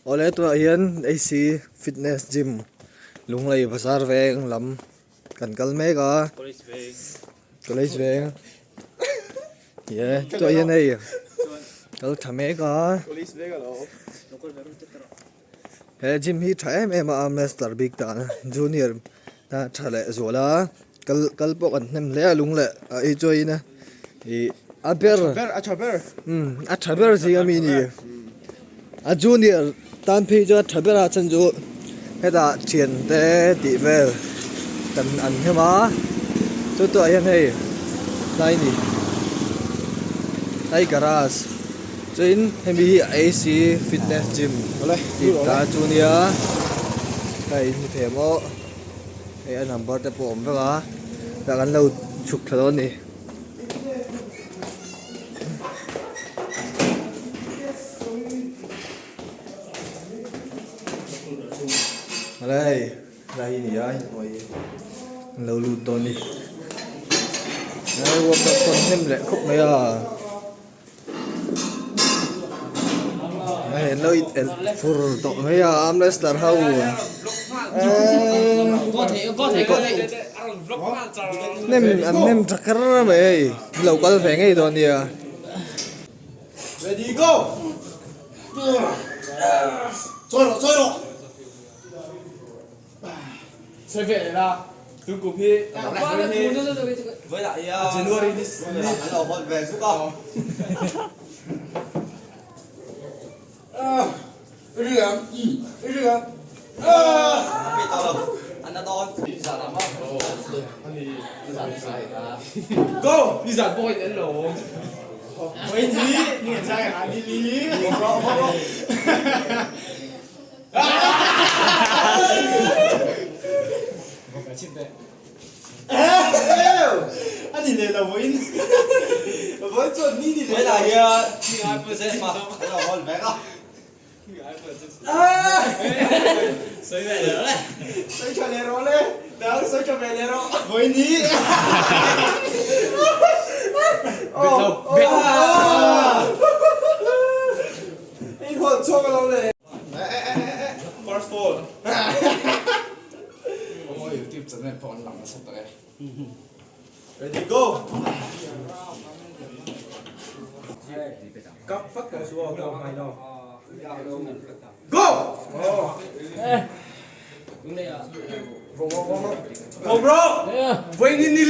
Awle tunah hian AC fitness gym Lunglei bazar veng lam kan kal mek a college veng ye tunah hian hei kal tha mek a he gym hi tha em em a master bik tan junior tan a tha leh zual a kal kal pawh kan hnem hle a lung leh a ei chuan ih a ber a tha ber umm a tha ber zing ami a ni a junior tan phei chuan a tha ber a chhan chu hetah thian te tih vel kan an hnem a chu tah hian hei tlai ni tlai garage chuan hemi hi AC fitness gym tih ta chu nia hei in hmu thei ang aw hei a number te pawh a awm vek a tah kan lo chhuk thla dawn a ni. Hei helai hi a ni a inhnuai hi an lo lut dawn a ni workout pawh an hnem leh khawp mai a. Hei an lo in elh fur tawh mai a arm wrestler ho hnem an hnem tha kher mai hei an lo kal ve ngei dawn nia. Ready go! Chawi rawh chawi rawh! Ready go! Go! Go bro! Voinini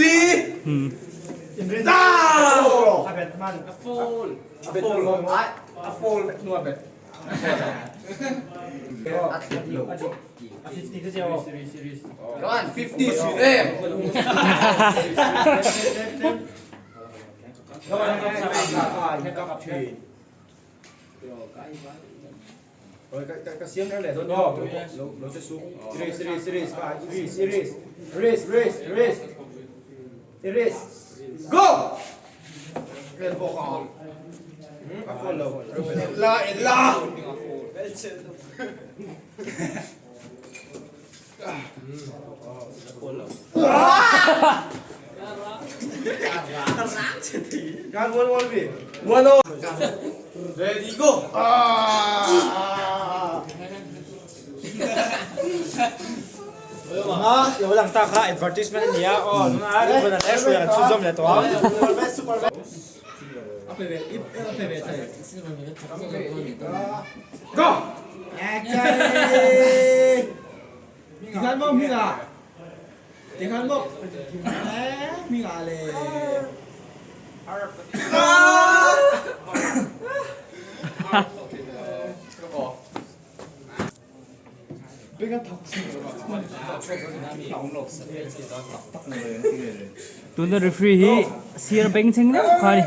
Ready go! Lo lang ta kha advertisement a ni a aw tunah chuan an air hruai an chhunzawm leh tawh a. Go! Tuna referee hi sir bengchheng deuh kha a ni.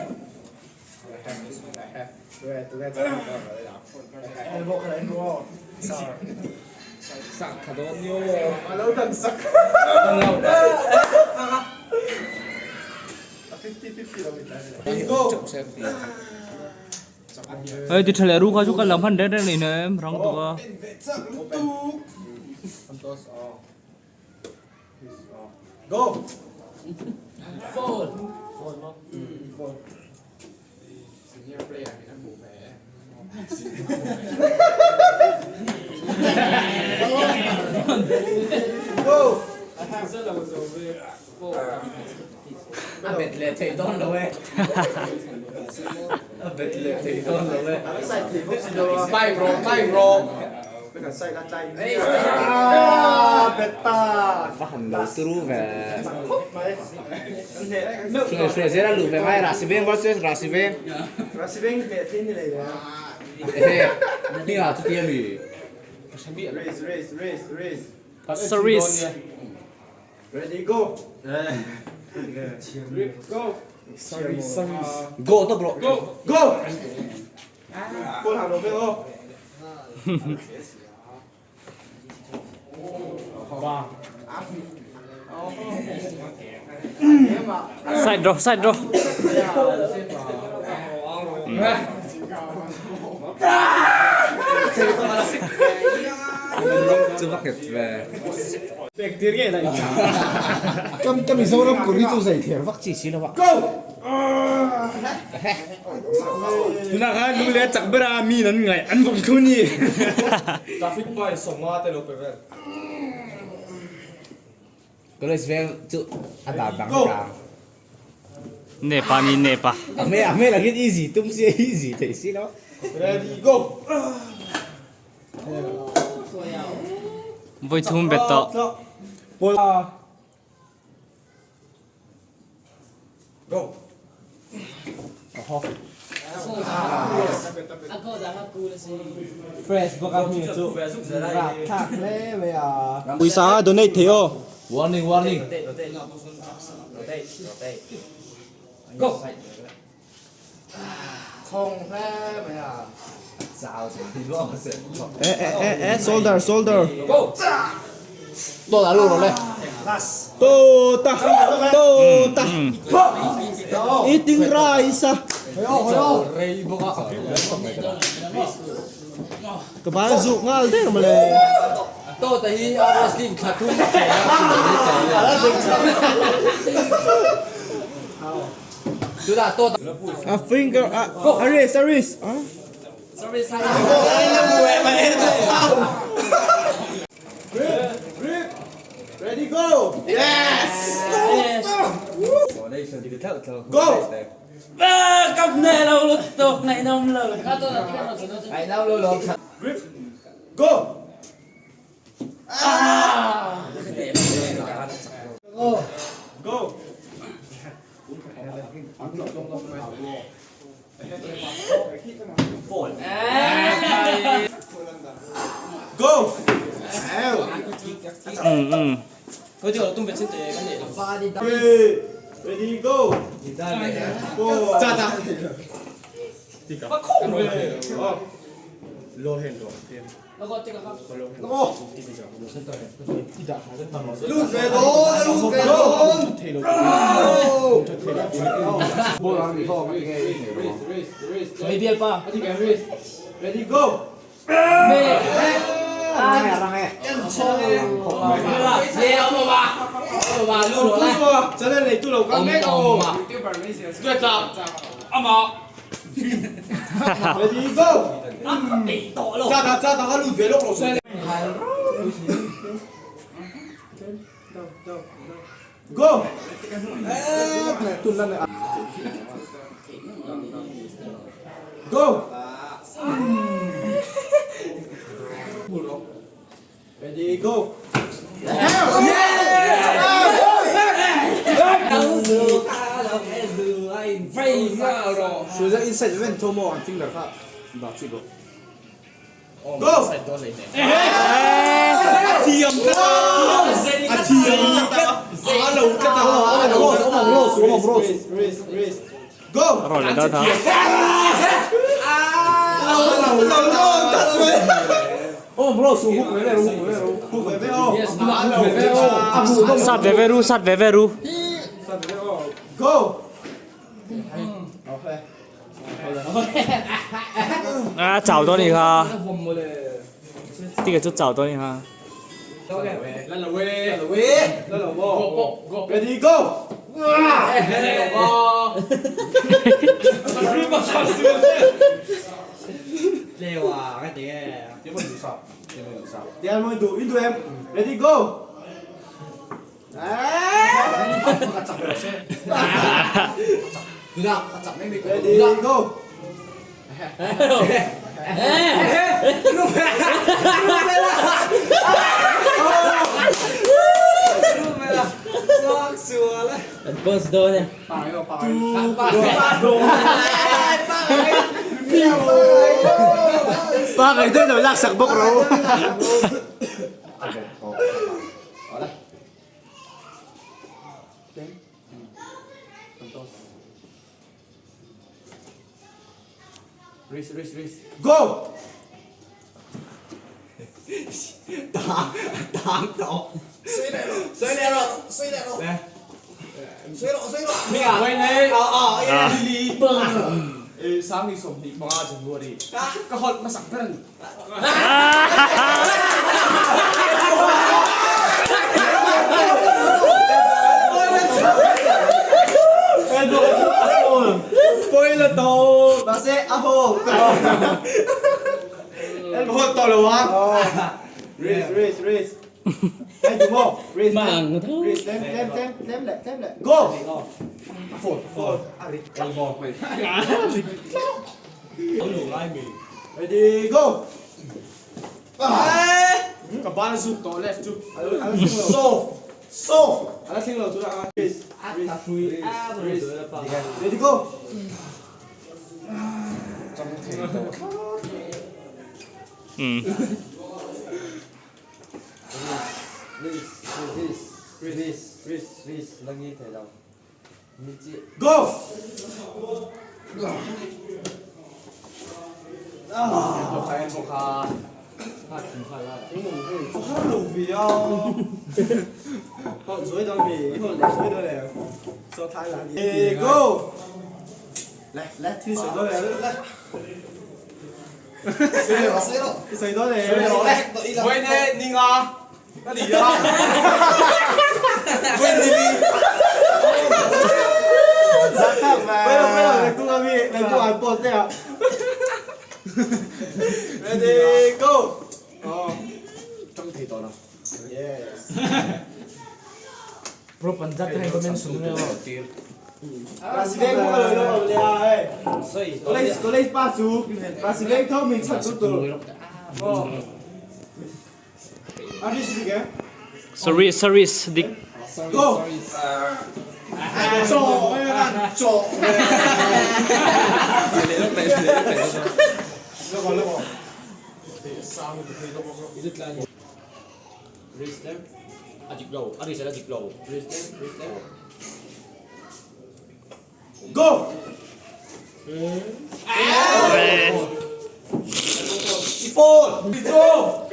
Hei ti tha leh ru kha chu ka lam han reng reng nei hnem rang tuk a. Go! Go! A bet leh thei dawn lo e. A bet leh thei dawn lo e. Time rawh, time rawh. Ah, bet ta. Va han lo turu ve. Hruai hruai zel a luh ve ngai Rasiveng versus Rasiveng. Rasiveng hneh thei ni lei ve. Ehe, hmingah chutia mi. Raise, raise, raise, raise. Service. Ready go. Go. Sorry sorry. Go tawp rawh. Go. Go. Kawl hang lo ve aw. Side rawh side rawh. Chu va nghet ve. Pek tir ngei la i cha. Ka ka Mizoram kawr hi chu zai thler vak chi si lo a. Go! Tunah khan lung leh chak ber a mi an ngaih an vawm thu ni. Traffic pai sawma te lo pe vel. College veng chu a dan dang ka. Nepa ni nepa. A hmel a hmel ah hian easy tum sia easy theih si lo. Ready go! Vawi thum bet tawh. Go! Fresh bawk a hming chu Rapthlak hle mai a. Pawisa a donate thei aw. Warning warning. Go! Thawng hle mai a. Eh eh eh eh shoulder shoulder. Go! To la lu rawh le. To ta to ta. Eating rice a. Ka ban zuk ngal der mawle. To ta hi a wrestling thla thum a chei a Tunah to ta. A finger a a wrist a wrist a. Grip! Grip! Ready go! Yes! Go! Grip! Go! Go! Go! Three, ready, go! Four. Lut ve dawn, a lut ve dawn! Ready, go! Ready, go! Go! Go! Ready, go! Go! Thiam a thiam a lo tlat a Go! Rawn leh dat a. Sat ve ve ru, sat ve ve ru. Go! A chau dawn anih kha. Ticket chu chau dawn anih kha. Ready go! Tian mawi duh, i duh em? Ready go! Ready go! An boss dawn e. Pa kai deuh lo lak sak bawk ro. Race, race, race. Go! Race, race, race. Hey, đúng không? Race. Mang tho. Race, lem, lem, lem, lem lại, lem lại. Go! Ready, go! Soft, soft. Race, race, race. Ready, go! Go! Ready, go! 来来，听水多点，来。水多点，来，喂你你啊，那你啊，没有没有，来过阿咪，来过阿波这样。Ready go！哦，争气到啦。 Yes。 Bro Punjab cái này có men súng đâu. 巴士飞过来了，哎，过来过来巴主，巴士飞透明出出度。哦。啊，你是个？ Sorry, sorry, dik. Go！左，左。Go! Four! Go!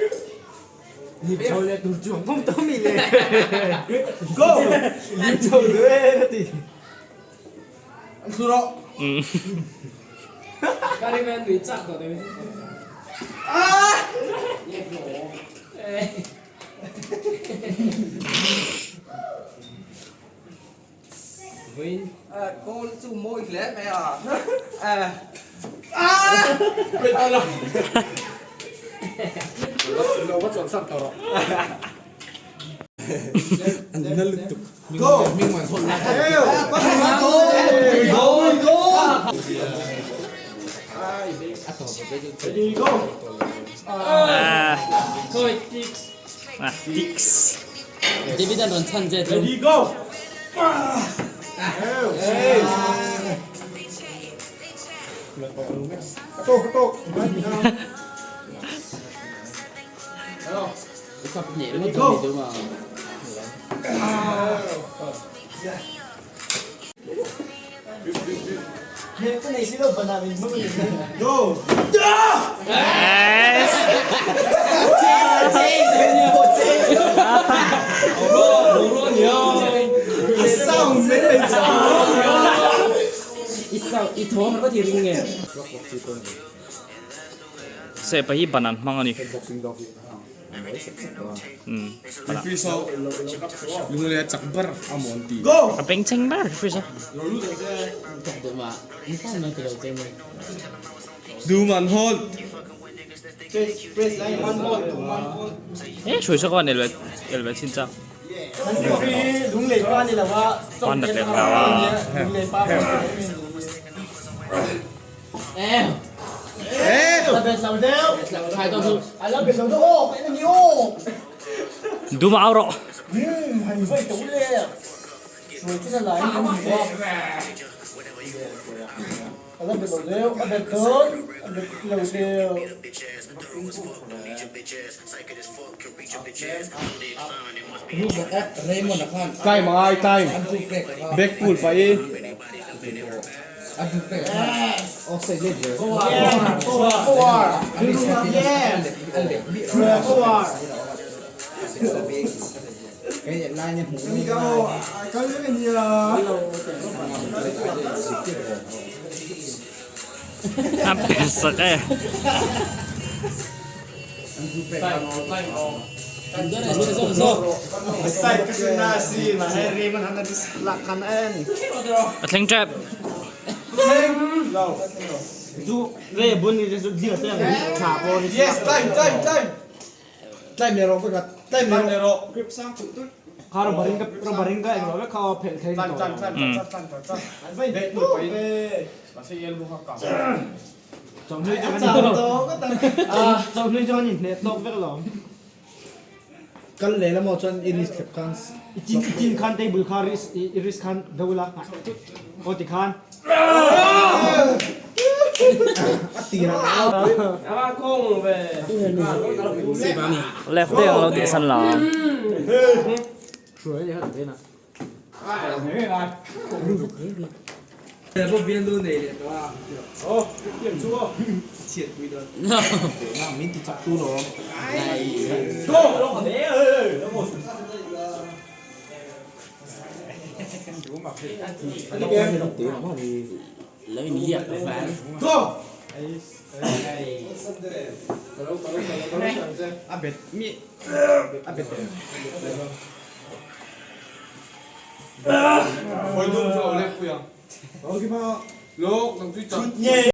Go! Go! Go! Go! Ready, go! Ah, dicks. David an rawn chhan che chu. Ready, go! Hey! Nhẹ luôn cho mình mà. Go! Yes. Se pa hi banan hmang ani. Lung le chak bar a mawn ti. Go! A beng cheng bar free sa. Du man hol. E hruai saw ka van el ve chin chak. Pan nat leh hlau a. Dum au rawh. Time a ngai time back pull pah i A pet sak e. A thleng tep. Yes time time time time le rawh ka time le rawh Kal leh lamah chuan i risk thlep khan a tirah Left te ang lo tih san la.